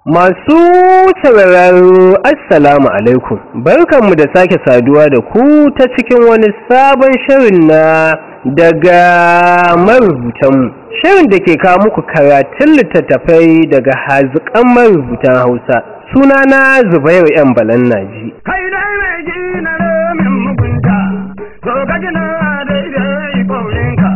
Masu sauraro, Assalamu alaikum. Barkanmu da sake saduwa da ku ta cikin wani sabon shirin na daga marubutanmu. Shirin da ke kawo muku karatun littattafai daga haziƙan marubutan Hausa. Sunana Zubairu ‘yan Balan Naji. Kai dai mai gina ramin mugunta, to ka gina daidai kaurinka,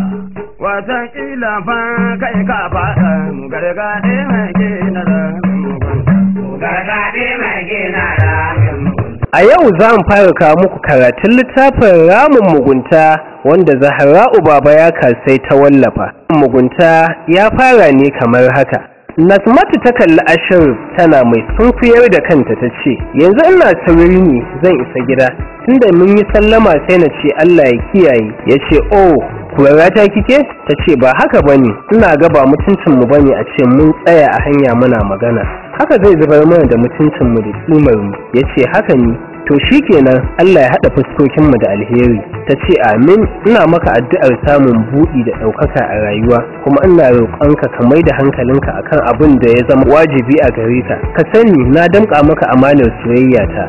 wataƙila fa kai ka faɗa mu gargaɗe mai gina ramin mugunta. Mu gargaɗe mai gina ramin mugunta. A yau za mu fara kawo muku karatun littafin Ramin Mugunta wanda Zahra'u Baba ya kasai ta wallafa. Mugunta ya fara ne kamar haka. Nasmatu ta kalli Ashiru tana mai sunkuyar da kanta ta ce, "Yanzu ina sauri ne zan isa gida, tunda mun yi sallama sai na ce Allah ya kiyaye." Ya ce, "Oh, kurarata kike?" Ta ce, "Ba haka bane, ina ga ba mutuncinmu bane a ce mun tsaya a hanya muna magana. Haka zai zubar mana da mutuncinmu da ƙimarmu." Ya ce, "Haka ne, to shikenan, Allah ya haɗa fuskokinmu da alheri." Ta ce, "Amin, ina maka addu'ar samun buɗi da ɗaukaka a rayuwa, kuma ina roƙonka ka mai da hankalinka akan abin da ya zama wajibi a gare ka. Ka sani na damƙa maka amanar soyayya ta.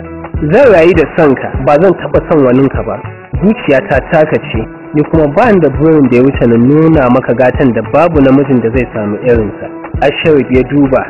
Zan rayu da son ka, ba zan taɓa son waninka ba. Zuciyata taka ce, ni kuma ba ni da burin da ya wuce na nuna maka gatan da babu namijin da zai samu irinsa." Asharif ya duba,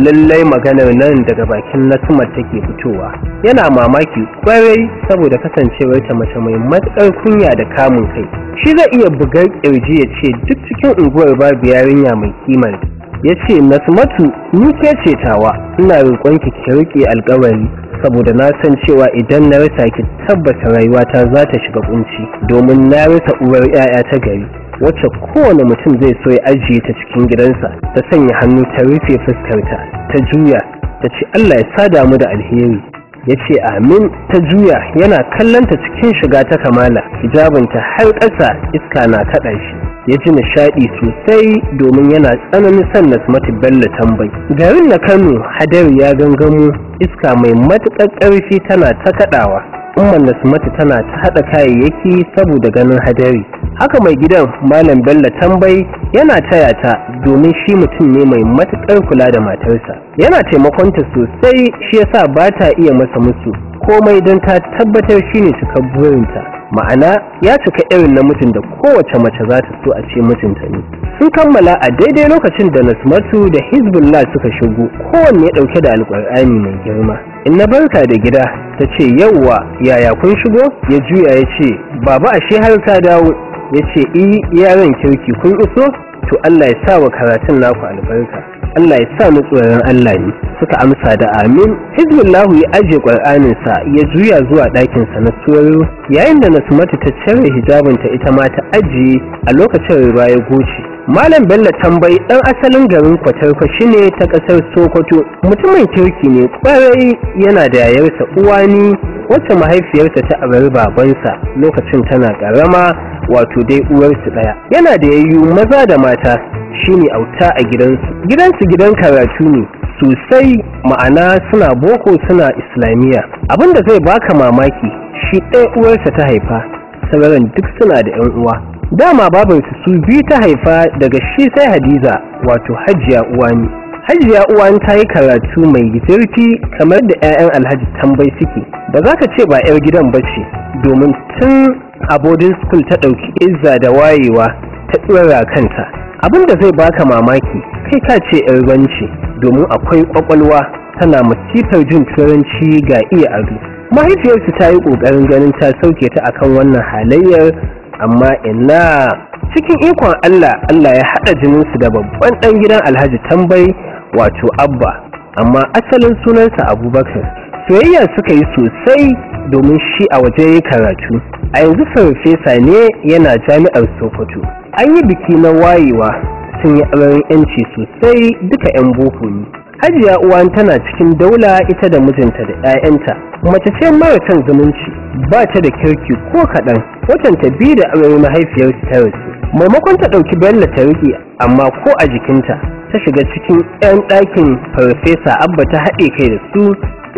lallai maganar nan daga bakin Nasmar take fitowa. Yana mamaki kwarai saboda kasancewar ta mace mai matukar kunya da kamun kai. Shi zai iya bugar kirji ya ce duk cikin unguwar babu yarinya mai kimar. Ya ce, "Nasmatu, ni ke ce tawa, ina roƙonki ki riƙe alƙawari, saboda na san cewa idan na rasa ki tabbata rayuwata za ta shiga kunci, domin na rasa uwar 'ya'ya ta gari, wacce kowane mutum zai so ya ajiye ta cikin gidansa." Ta sanya hannu ta rufe fuskarta, ta juya ta ce, "Allah ya sada mu da alheri." Ya ce, "Amin." Ta juya yana kallonta cikin shiga ta kamala, hijabinta har ƙasa iska na kaɗa shi. Ya ji nishaɗi sosai domin yana tsananin son Nasmatu Bello Tambai. Garin na Kano hadari ya gangamo, iska mai matuƙar ƙarfi tana ta kaɗawa. Umman Nasmatu tana ta haɗa kayayyaki saboda ganin hadari. Haka mai gidan Malam Bello Tambai yana taya ta, domin shi mutum ne mai matuƙar kula da matarsa. Yana taimakonta sosai, shi yasa ba ta iya masa musu komai, don ta tabbatar shi ne cikar burinta. Ma'ana ya cika irin namijin da kowace mace za ta so a ce mijinta ne. Sun kammala a daidai lokacin da Nasmatu da Hizbullah suka shigo, kowanne ɗauke da Alƙur'ani mai girma. "Inna, barka da gida." Ta ce, "Yauwa, yaya, kun shigo?" Ya juya ya ce, "Baba, ashe har ka dawo?" Ya ce, "I, yaran kirki, kun iso? To Allah ya sa wa karatun naku albarka. Allah ya sa mu tsoron Allah ne." Suka amsa da amin. Hizbullahu ya ajiye Ƙur'aninsa ya juya zuwa ɗakinsa na tsoro, yayin da Nasmatu ta cire hijabinta ita ma ta ajiye a lokacin ruwa ya goce. Malam Bello Tambai ɗan asalin garin Kwatarkwashi ne ta ƙasar Sokoto. Mutumin kirki ne ƙwarai, yana da yayarsa Uwani, wacce mahaifiyarsa ta auri babansa lokacin tana ƙarama, wato dai uwarsu ɗaya. Yana da yayyu maza da mata, shine auta a gidansu. Gidansu gidan karatu ne sosai, ma'ana suna boko, suna islamiyya. Abinda zai baka mamaki, shi ɗaya uwarsa ta haifa, sauran duk suna da 'yan uwa. Dama babarsu su biyu ta haifa, daga shi sai Hadiza, wato Hajiya Uwani. Hajiya Uwani ta yi karatu mai zurfi kamar da 'ya'yan Alhaji Tambai suke. Ba za ka ce ba 'yar gidan ba ce, domin tun a boarding school ta ɗauki izza da wayewa ta tsira kanta. Abin da zai baka mamaki, kai ka ce 'yar ce, domin akwai kwakwalwa, tana masifar jin Turanci, ga iya ado. Mahaifiyarsu ta yi ƙoƙarin ganin ta sauke ta akan wannan halayyar, amma ina. Cikin ikon Allah, Allah ya haɗa jininsu da babban ɗan gidan Alhaji Tambai, wato Abba, amma asalin sunansa Abubakar. Soyayya suka yi sosai, domin shi a waje ya karatu, a yanzu farfesa ne yana Jami'ar Sokoto. An yi biki na wayewa, sun yi auren yanci sosai, duka 'yan boko ne. Hajiya Uwan tana cikin daula ita da mijinta da 'ya'yanta. Mace ce mara son zumunci, ba ta da kirki ko kaɗan. Watan ta biyu da aure mahaifiyarsu ta rasu. Maimakon ta ɗauki Bello ta riƙe, amma ko a jikinta, ta shiga cikin 'yan ɗakin Farfesa Abba ta haɗe kai da su,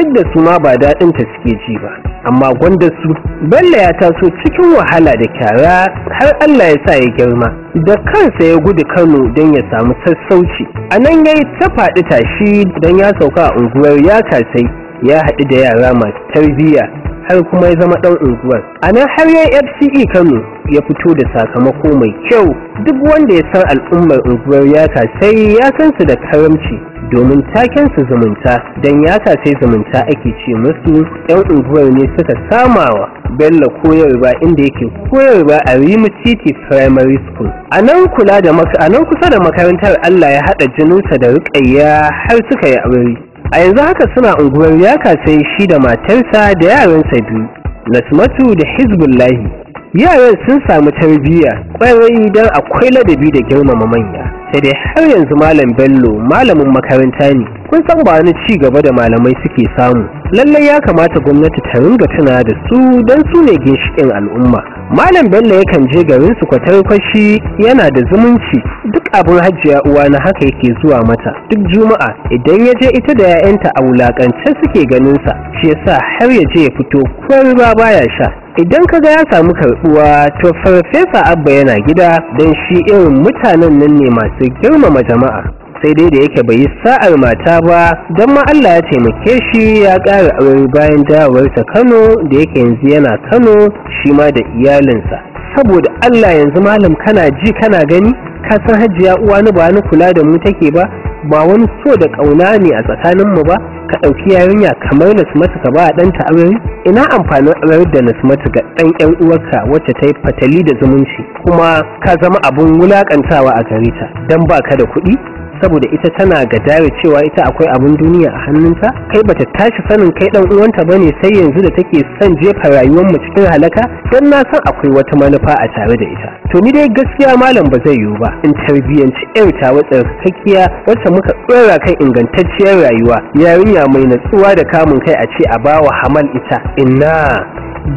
duk da su ma ba daɗin ta suke ji ba, amma gwanda su. Bello ya taso cikin wahala da kyara har Allah ya sa ya girma. Da kansa ya gudu Kano don ya samu sassauci. A nan ya yi ta faɗi tashi don ya sauka a unguwar ya kasai, ya haɗu da yara masu tarbiyya har kuma ya zama ɗan unguwar. A nan har ya FCE Kano ya fito da sakamako mai kyau. Duk wanda ya san al'ummar unguwar ya kasai ya san su da karamci, domin taken su zumunta, don ya kasai zumunta ake ce musu. Yan unguwar ne suka samawa Bello koyarwa inda yake koyarwa a Rimu City Primary School. A nan kusa da makarantar Allah ya haɗa jininsa da Ruƙayya har suka yi aure. A yanzu haka suna unguwar ya kasai shi da matarsa da yaransa biyu, Nasmatu da Hizbullahi. Yaran sun samu tarbiyya ƙwarai don akwai ladabi da girmama manya. Sai dai har yanzu Malam Bello malamin makaranta ne. Kun san ba wani ci gaba da malamai suke samu. Lallai ya kamata gwamnati ta ringa tuna da su don su ne ginshiƙin al'umma. Malam Bello yakan je garin su kwatarkwashi, yana da zumunci. Duk abin Hajiya uwa na haka yake zuwa mata. Duk juma'a idan ya je ita da 'ya'yanta a wulakance suke ganin sa, shi yasa har ya je ya fito kwalba baya sha. Idan kaga ya samu karbuwa to Farfesa Abba yana gida, don shi irin mutanen nan ne masu girmama jama'a. Sai dai da yake bai yi sa'ar mata ba, don ma Allah ya taimake shi ya ƙara aure bayan dawowarsa Kano, da yake yanzu yana Kano shi ma da iyalinsa. Saboda Allah yanzu malam kana ji kana gani, ka san Hajiya uwa ni ba ni kula da mu take ba, ba wani so da ƙauna ne a tsakaninmu ba. Ka ɗauki yarinya kamar Nasmatu ka ba ɗanta aure? Ina amfanin aurar da Nasmatu ga ɗan ƴan uwarka wacce ta yi fatali da zumunci, kuma ka zama abun wulaƙantawa a gare ta don ba ka da kuɗi? Saboda ita tana gadara cewa ita akwai abun duniya a hannunta, kai bata tashi sanin kai ɗan uwanta bane sai yanzu da take son jefa rayuwar mu cikin halaka, don na san akwai wata manufa a tare da ita. To ni dai gaskiya malam ba zai yiwu ba in tarbiyyanci ƴar tawa tsarkakakkiya wacce muka tsora kan ingantacciyar rayuwa, yarinya mai natsuwa da kamun kai, a ce a bawa Hamal ita. Ina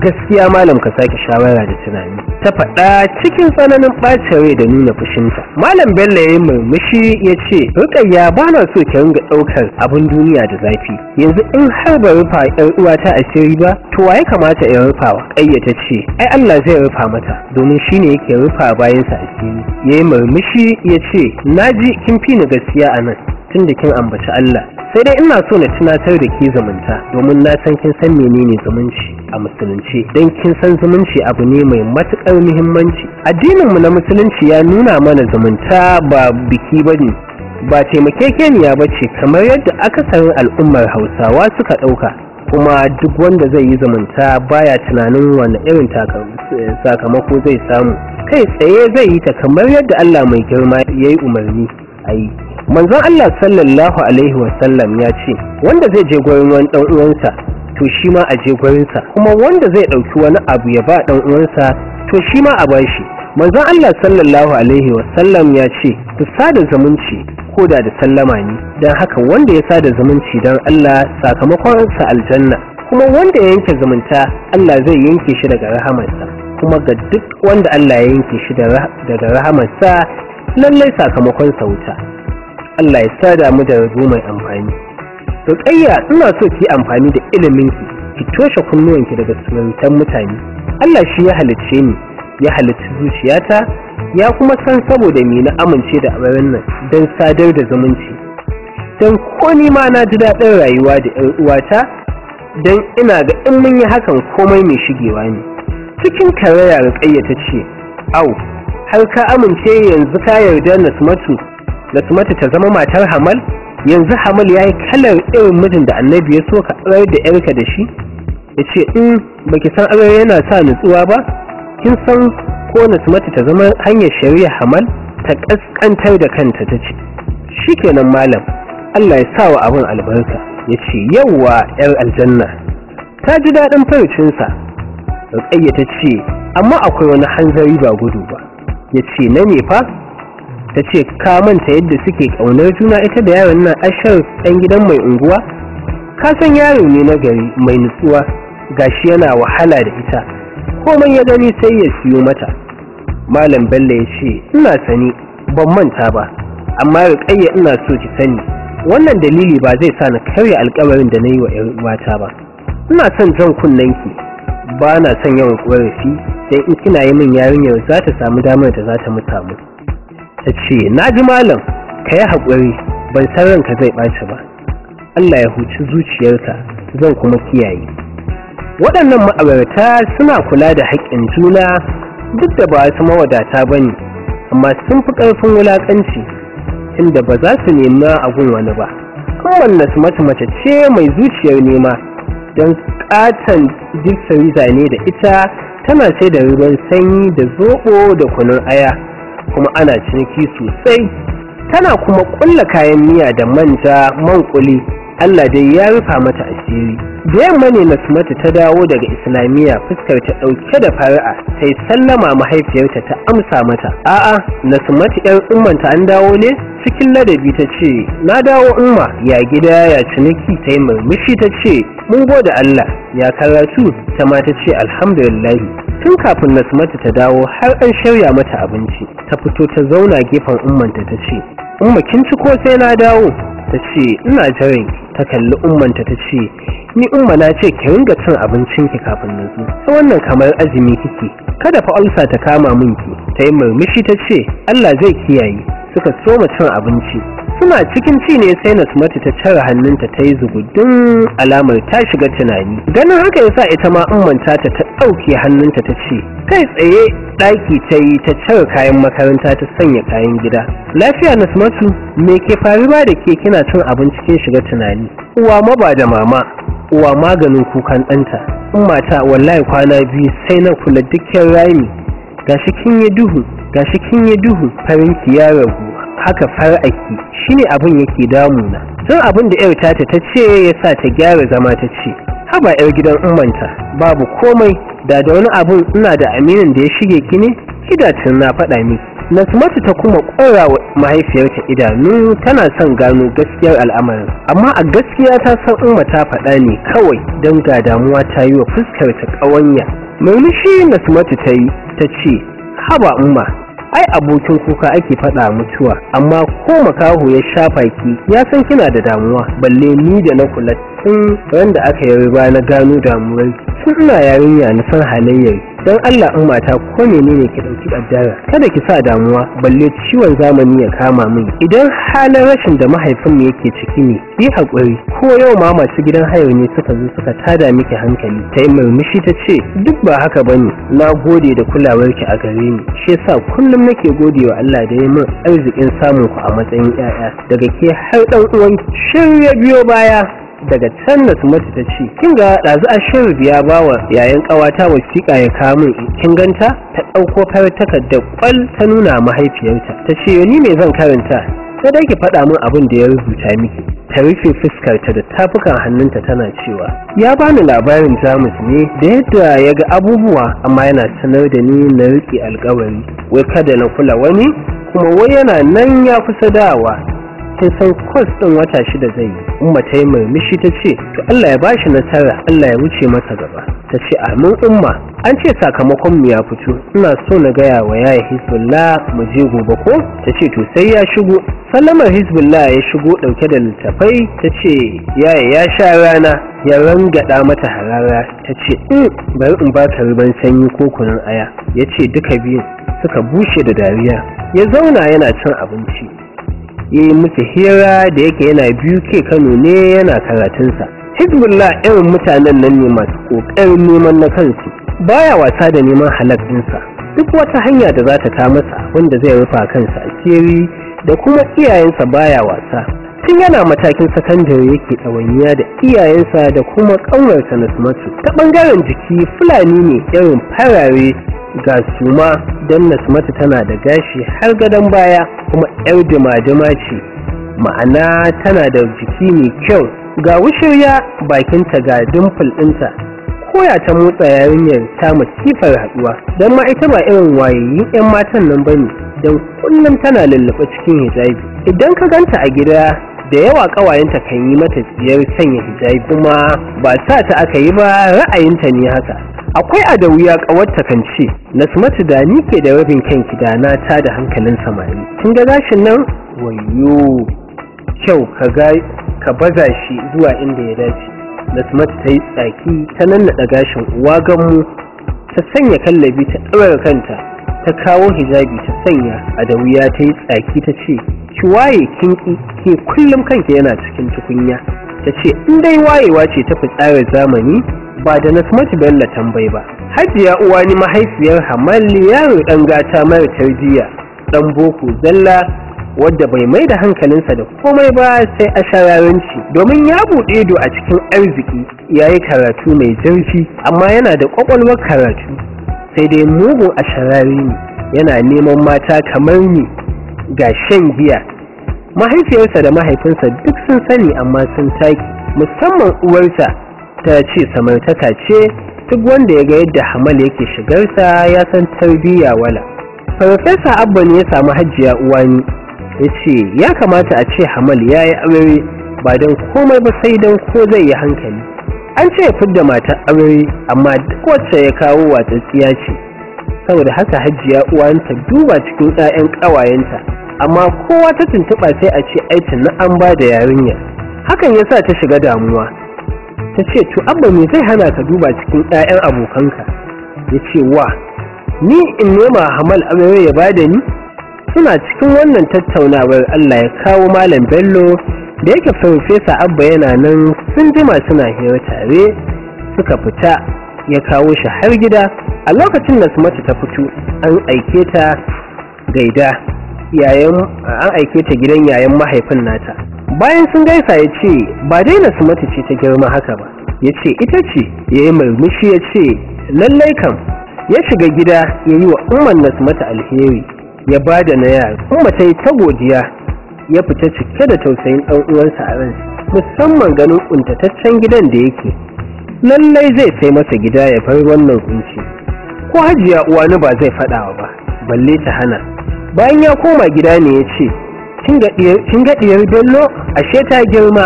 gaskiya malam ka sake shawara da tunani, ta faɗa cikin tsananin ɓacin rai da nuna fushinta. Malam Bello ya yi murmushi ya ce, Rukayya ba na so ki ringa ɗaukar abin duniya da zafi. Yanzu in har ba rufa ƴar uwata asiri ba, to wa ya kamata in rufawa? Ƙayya ta ce, ai Allah zai rufa mata, domin shine yake rufa bayansa asiri. Ya yi murmushi ya ce, na ji kin fi ni gaskiya a nan, tunda kin ambaci Allah. Sai dai ina so na tunatar da ke zumunta, domin na san kin san menene zumunci a musulunci, don kin san zumunci abu ne mai matuƙar muhimmanci. Addininmu na musulunci ya nuna mana zumunta ba biki ba ne, ba taimakekeniya ba ce kamar yadda akasarin al'ummar Hausawa suka ɗauka. Kuma duk wanda zai yi zumunta baya tunanin wani irin sakamako zai samu, kai tsaye zai yi ta kamar yadda Allah mai girma ya yi umarni a yi. Manzon Allah sallallahu alaihi wasallam ya ce, wanda zai je gurin wani ɗan uwansa to shi ma a je gurinsa, kuma wanda zai ɗauki wani abu ya ba ɗan uwansa to shi ma a bashi. Manzon Allah sallallahu alaihi wasallam ya ce, ku sada zumunci ko da da sallama ne, don haka wanda ya sada zumunci don Allah sakamakon sa aljanna, kuma wanda ya yanke zumunta Allah zai yanke shi daga rahamarsa, kuma ga duk wanda Allah ya yanke shi daga rahamarsa lallai sakamakon sa wuta. Allah ya sada mu da rabo mai amfani. Ruqayya ina so ki amfani da iliminki, ki toshe kunnuwanki daga surutan mutane. Allah shi ya halicce ni, ya halicci zuciyata, ya kuma san saboda me na amince da auren nan don sadar da zumunci. Don ko ni ma na ji daɗin rayuwa da ƴar uwata, don ina ga in mun yi hakan komai mai shigewa ne. Cikin karaya Ruqayya ta ce, au, har ka amince yanzu ka yarda Nasmatu ta zama matar Hamal? Yanzu Hamal ya yi kalar irin mijin da annabi ya so ka aurar da yarka da shi? Ya ce, in baki san aure yana sa nutsuwa ba? Kin san ko Nasmatu ta zama hanyar shari'a Hamal? Ta kaskantar da kanta ta ce, shikenan malam, Allah ya sa wa abin albarka. Ya ce, yawwa yar aljanna. Ta ji daɗin farcinsa. Ruqayya ta ce, amma akwai wani hanzari ba gudu ba. Ya ce, na me fa? Ta ce, ka manta yadda suke ƙaunar juna ita da yaron nan Ashar ɗan gidan mai unguwa? Ka san yaro ne na gari mai nutsuwa, gashi yana wahala da ita, komai ya gani sai ya siyo mata. Malam Bello ya ce, ina sani, ban manta ba, amma Ruqayya ina so ki sani, wannan dalili ba zai sa na karya alƙawarin da na yi wa 'yar uwata ba. Ina son jan kunnenki, ba na son yawan ƙorafi, Don in kina yi min yarinyar za ta samu damar da za ta muta mu. Ta ce, na ji malam, ka yi haƙuri, ban san ranka zai ɓaci ba. Allah ya huci zuciyarka, zan kuma kiyaye. Waɗannan ma'aurata suna kula da haƙƙin juna duk da ba su mawadata ba ne, amma sun fi ƙarfin wulaƙanci inda ba za su nema a gun wani ba. Kowanne su mace mace ce mai zuciyar nema, don ƙaton deep freezer ne da ita, tana sai da ruwan sanyi da zoɓo da kunun aya, kuma ana ciniki sosai. Tana kuma ƙulla kayan miya da manja man ƙuli. Allah dai ya rufa mata asiri. Da yamma ne Nasmatu ta dawo daga Islamiyya, fuskar ta ɗauke da fara'a, sai sallama mahaifiyarta ta amsa mata. A'a, Nasmatu yar ummanta, an dawo ne? Cikin ladabi ta ce, na dawo umma, ya gida, ya ciniki? Ta yi murmushi ta ce, mun gode Allah, ya karatu? Ta ma ta ce, alhamdulillah. Tun kafin Nasmatu ta dawo har an shirya mata abinci. Ta fito ta zauna gefen ummanta ta ce, umma, kin ci ko sai na dawo? Ta ce, ina jiran. Ta kalli ummanta ta ce, ni umma na ce ki ringa cin abincinki kafin na zo, sai wannan kamar azumi kike, kada fa ulcer ta kama min ki. Ta yi murmushi ta ce, Allah zai kiyaye. Suka soma cin abinci. Suna cikin ci ne sai Nasmatu ta cire hannunta ta yi zugudun alamar ta shiga tunani. Ganin haka yasa ita ma ummanta ta ta ɗauke hannunta. Ta ce kai tsaye ɗaki ta yi ta cire kayan makaranta ta sanya kayan gida. Lafiya Nasmatu, me ke faruwa da ke kina cin abinci kin shiga tunani? Uwa maba da mama, uwa maganin kukan ɗanta. Ummata, wallahi kwana 2 sai na kula dukkan rami, gashi kin yi duhu, gashi kin yi duhu, farin ki ya ragu, haka far'aki shine abin yake damuna. Tun abin da yar tata ta ce ya sa ta gyara zama ta ce, haba yar gidan ummanta, babu komai, da da wani abun ina da aminin da ya shige ki ne kidacin na faɗa miki. Nasmatu ta kuma ƙora wa mahaifiyarta idanu, tana son gano gaskiyar al'amarin, amma a gaskiya ta san umma ta faɗa ne kawai don ga damuwa ta yi wa fuskar ta ƙawanya. Murmushi Nasmatu ta yi ta ce, haba umma, ai abokin kuka ake faɗa mutuwa, amma ko makaho ya shafa ki ya san kina da damuwa, balle ni da na kula tun ran da aka yi riba na gano damuwar, tun ina yarinya na san halayyar. Don Allah in mata, ko menene ki dauki kaddara, kada ki sa damuwa, balle ciwon zamani ya kama min. Idan halin rashin da mahaifinmu yake ciki ne, yi haƙuri. Ko yau ma masu gidan hayar ne suka zo suka tada miki hankali? Ta yi murmushi ta ce, duk ba haka bane, na gode da kulawarki a gare ni, shi yasa kullum nake gode wa Allah da ya min arzikin samun ku a matsayin 'ya'ya, daga ke har ɗan uwan. Shirya biyo baya daga can, Nasmatu ta ce, kin ga ɗazu Ashiru ya ba wa yayan ƙawata wasiƙa ya kawo min, kin ganta? Ta ɗauko farar takardar kwal ta nuna mahaifiyarta ta ce, ni me zan karanta, sai dai ki faɗa min abin da ya rubuta miki. Ta rufe fuskarta da tafukan hannunta tana cewa, ya bani labarin Jamus ne da yadda ya ga abubuwa, amma yana sanar da ni na riƙe alƙawari, wai kada na kula wani, kuma wai yana nan ya kusa dawa, kin san kwas ɗin wata 6 zai yi. Umma ta yi murmushi ta ce, to Allah ya bashi nasara, Allah ya wuce masa gaba. Ta ce, amin umma. An ce sakamakon mu ya fito, ina so na gaya wa yaya Hizbullah, mu je gobe ko? Ta ce, to sai ya shigo. Sallamar Hizbullah ya shigo ɗauke da littafai. Ta ce, yaya ya sha rana? Ya rangada mata harara. Ta ce, in bari in baka ruban sanyi ko kunun aya? Ya ce, duka biyun. Suka bushe da dariya. Ya zauna yana cin abinci, ya yi musu hira, da yake yana biyu ke Kano ne yana karatunsa. Hizbullah irin mutanen nan ne masu ƙoƙarin neman na kansu, baya wasa da neman halak ɗinsa. Duk wata hanya da za ta ta masa wanda zai rufa kansa asiri da kuma iyayensa baya wasa. Tun yana matakin sakandare yake ɗawainiya da iyayensa da kuma ƙanwarsa Nasmatu. Ta ɓangaren jiki Fulani ne irin farare, ga suma, don Nasmatu tana da gashi har gadon baya, kuma yar dima-dima ce, ma'ana tana da jiki mai kyau, ga wushirya bakinta, ga dimple ɗinta. Koya ta motsa yarinyar ta masifar haɗuwa, don ma ita ba irin wayayyun 'yan matan nan bane, don kullum tana lulluɓe cikin hijabi. Idan ka ganta a gida, da yawa ƙawayenta kan yi mata tsiyar sanya hijabi, kuma ba sa ta aka yi ba, ra'ayinta ne haka. Akwai a da wuya ƙawarta kan ce, Nasmatu, da ni ke da rabin kyanki da na ta da hankalin samari, kin ga gashin nan, wayo kyau, ka ga ka baza shi zuwa inda ya dace. Nasmatu ta yi tsaki ta nannaɗa gashin uwa gammu. Ta sanya kallabi ta ɗaura kanta, ta kawo hijabi ta sanya. A da wuya ta yi tsaki ta ce, ki waye kinki, ke kullum kanki yana cikin tukunya. Ta ce in dai wayewa ce ta fitsarar zamani ba da Nasmatu Bello tambayi ba. Hajiya Uwani mahaifiyar Hamal, yaro ɗan gata mara tarbiyya, ɗan boko zalla, wadda bai mai da hankalinsa da komai ba sai a shararanci, domin ya buɗe ido a cikin arziki, ya yi karatu mai zurfi, amma yana da ƙwaƙwalwar karatu, sai dai mugun a sharari ne, yana neman mata kamar ni, ga shan giya. Mahaifiyarsa da mahaifinsa duk sun sani amma sun taki, musamman uwarsa ta ce samartaka ce. Duk wanda ya ga yadda Hamal yake shigarsa ya san tarbiyya wala. Farfesa Abba ne ya samu Hajiya Uwani, ya ce ya kamata a ce Hamal ya yi aure, ba don komai ba sai don ko zai yi hankali. An ce ya fidda mata aure, amma duk wacce ya kawo watsatsiya ce. Saboda haka Hajiya Uwani ta duba cikin 'ya'yan ƙawayenta, amma kowa ta tuntuɓa sai a ce ai tuni an ba da yarinya. Hakan ya sa ta shiga damuwa. Ta ce to Abba, me zai hana ka duba cikin 'ya'yan abokanka? Ya ce wa ni in nema Hamal aure ya bada ni? Suna cikin wannan tattaunawar Allah ya kawo Malam Bello. Da yake Farfesa Abba yana nan, sun jima suna hira tare, suka fita, ya kawo shi har gida. A lokacin da Nasmatu ta fito, an aike ta gaida yayan, an aike ta gidan yayan mahaifin nata. Bayan sun gaisa ya ce ba dai Nasmatu ce ta girma haka ba? Ya ce ita ce. Ya yi murmushi ya ce lallai kam. Ya shiga gida ya yi wa umman Nasmatu alheri, ya ba da na yara. Umma ta yi ta godiya. Ya fita cike da tausayin ɗan uwansa a ransa, musamman ganin ƙuntataccen gidan da yake. Lallai zai sai masa gida ya bar wannan kunci. Ko Hajiya Uwani ba zai faɗawa ba, balle ta hana. Bayan ya koma gida ne ya ce, kin ga ɗiyar Bello, ashe ta girma.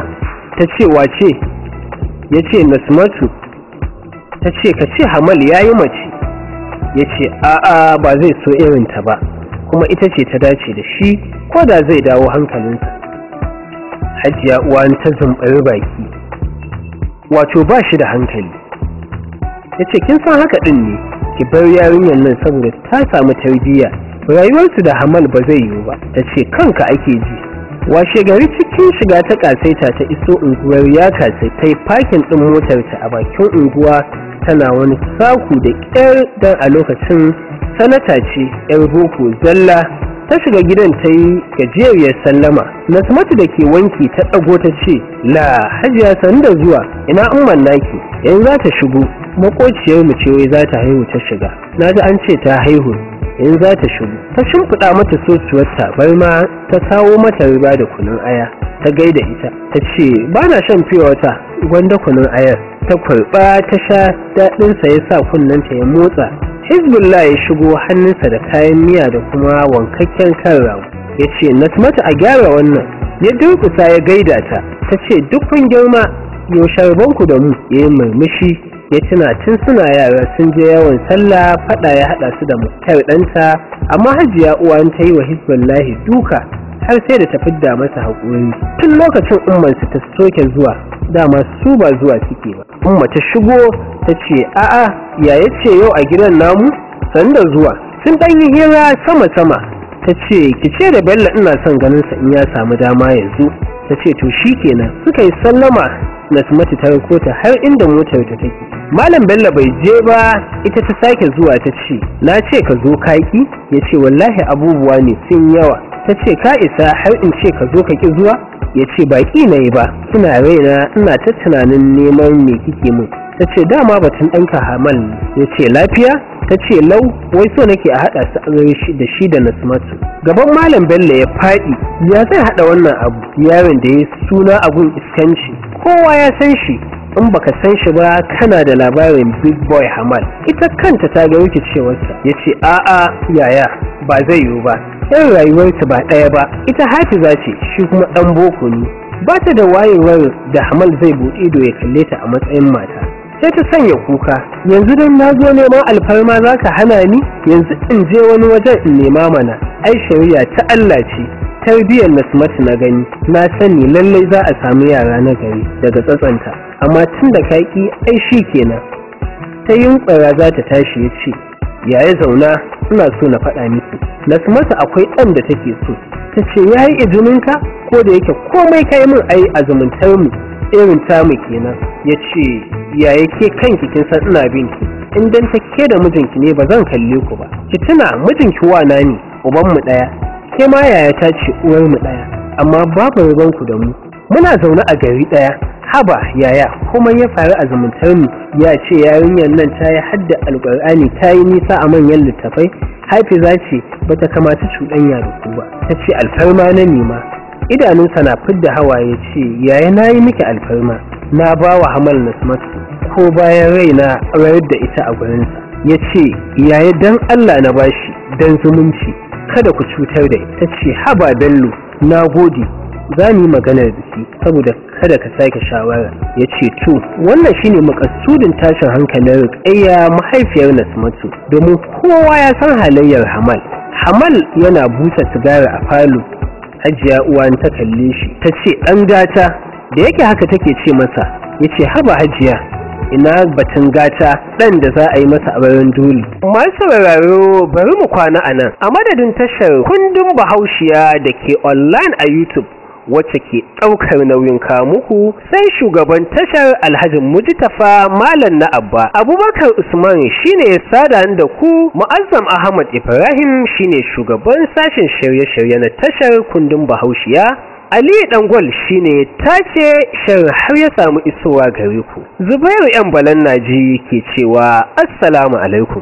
Ta ce wace? Ya ce Nasmatu. Ta ce ka ce Hamal ya yi mace. Ya ce a'a, ba zai so irinta ba, kuma ita ce ta dace da shi ko da zai dawo hankalinsa. Hajiya Uwan ta zumbari baki, wato ba shi da hankali. Ya ce kin san haka ɗin ne, ki bar yarinyar nan saboda ta samu tarbiyya, rayuwarsu da Hamal ba zai yiwu ba. Ta ce kanka ake ji. Washe gari cikin shiga ta kasaita ta iso unguwar ya kasai, ta yi fakin ɗin motarta a bakin unguwa, tana wani saku da ƙyar, dan a lokacin sanata ce, 'yar boko zalla. Ta shiga gidan ta yi gajeriyar sallama. Nasmatu da ke wanki ta ɗago ta ce, la Hajiya, sanu da zuwa, ina umman naki? Yanzu za ta shigo, makociyar mu ce, wai za ta haihu ta shiga. Na ji an ce ta haihu, yanzu za ta shigo. Ta shimfiɗa mata sosuwar tabarma, ta kawo mata riba da kunun aya. Ta gaida ita, ta ce ba na shan fiye wata, gwanda kunun ayar. Ta kurɓa ta sha, daɗinsa ya sa kunnenta ya motsa. Hizbullah ya shigo hannunsa da kayan miya da kuma wankakken kan rago. Ya ce Nasmatu a gyara wannan. Ya durkusa ya gaida ta. Ta ce duk kun girma, yaushe rabonku da mu? Ya yi murmushi, ya tuna tun suna yara sun je yawon sallah, faɗa ya haɗa su da Muktar ɗanta, amma Hajiya Uwan ta yi wa Hizbullahi duka har sai da ta fidda masa haƙuri. Tun lokacin ummansu ta soke zuwa, dama su ba zuwa suke ba. Umma ta shigo ta ce a'a, yaya ce yau a gidan namu, sanda zuwa. Sun ɗan yi hira sama-sama. Ta ce ki ce da Bello ina son ganin sa in ya samu dama yanzu. Ta ce to shikenan. Suka yi sallama, Nasmatu ta rako ta har inda motar ta take. Malam Bello bai je ba, ita ta sake zuwa ta ce na ce ka zo kaki. Ya ce wallahi abubuwa ne sun yawa. Ta ce ka isa har in ce ka zo ka ki zuwa? Ya ce baki na yi ba, kina raina ina ta tunanin neman me kike min. Ta ce dama batun ɗanka Hamal ne. Ya ce lafiya? Ta ce lau, wai so nake a haɗa su aure da shi da Nasmatu. Gaban Malam Bello ya faɗi, ya zai haɗa wannan abu? Yaron da ya suna abun iskanci, kowa ya san shi, in baka san shi ba kana da labarin Big Boy Hamal. Ita kanta ta ga rikicewarsa. Ya ce a'a yaya, ba zai yiwu ba, yan rayuwarsu ba ɗaya ba, ita hafiza ce, shi kuma ɗan boko ne, ba ta da wayewar da Hamal zai buɗe ido ya kalle ta a matsayin mata. Sai ta sanya kuka, yanzu don na zo neman alfarma za ka hana ni? Yanzu in je wani wajen in nema mana. Ai shari'a ta Allah ce, tarbiyyar Nasmatu na gani, na sani lallai za a samu yara na gari daga tsatsanta, amma tun da ka ƙi ai shi kenan. Ta yunƙura za ta tashi, ya ce, "Yaya, zauna, ina so na faɗa miki. Nasmatu akwai ɗan da take so." Ta ce, "Ya yi izininka? Ko da yake komai kai min, ai a zumuntar mu irin tamu kenan." Ya ce, "Yaya, ke kanki kin san ina binki. In dan ta ke da mijinki ne, ba zan kalle ku ba. Ki tuna mijinki wana ne, uban mu ɗaya. Ke ma yaya ta ce, uwar mu ɗaya, amma babu ruwan ku da mu. Muna zaune a gari ɗaya. Haba yaya, komai ya faru a zumuntar mu, ya ce yarinyar nan ta yi hadda Alƙur'ani, ta yi nisa a manyan littafai, hafiza ce, bata kamata cuɗanya da ku ba." Ta ce, "Alfarma na nema." Idanunsa na fidda hawaye, ce, "Yaya, na yi miki alfarma, na ba wa Hamal Nasmatu, ko bayan raina rayar da ita a gurinsa." Ya ce, "Yaya, dan Allah na bashi, dan zumunci, kada ku cutar da ita." Ce, "Haba Bello, na gode, za mu yi maganar biki saboda kada ka sake shawara." Ya ce, "To, wannan shine makasudin tashin hankalin Rukayya, mahaifiyar Nasmatu, domin kowa ya san halayyar Hamal." Hamal yana busa sigari a falo. Hajiya Uwa ta kalle shi, ta ce, "Ɗan gata." Da yake haka take ce masa. Ya ce, "Haba Hajiya, ina batun gata, ɗan da za a yi masa auren dole?" Masu sauraro, bari mu kwana a nan. A madadin tashar Kundin Bahaushiya da ke online a YouTube, wacce ke ɗaukar nauyin muku, sai shugaban tashar Alhaji Mujitafa Malam na Abba, Abubakar Usman shine ya sada da ku. Mu'azzam Ahmad Ibrahim shine shugaban sashen shirye-shirye na tashar Kundin Bahaushiya. Ali Dangwal shine tace shirin har ya samu isowa gare ku. Zubairu Yan Balan Naji ke cewa assalamu alaikum.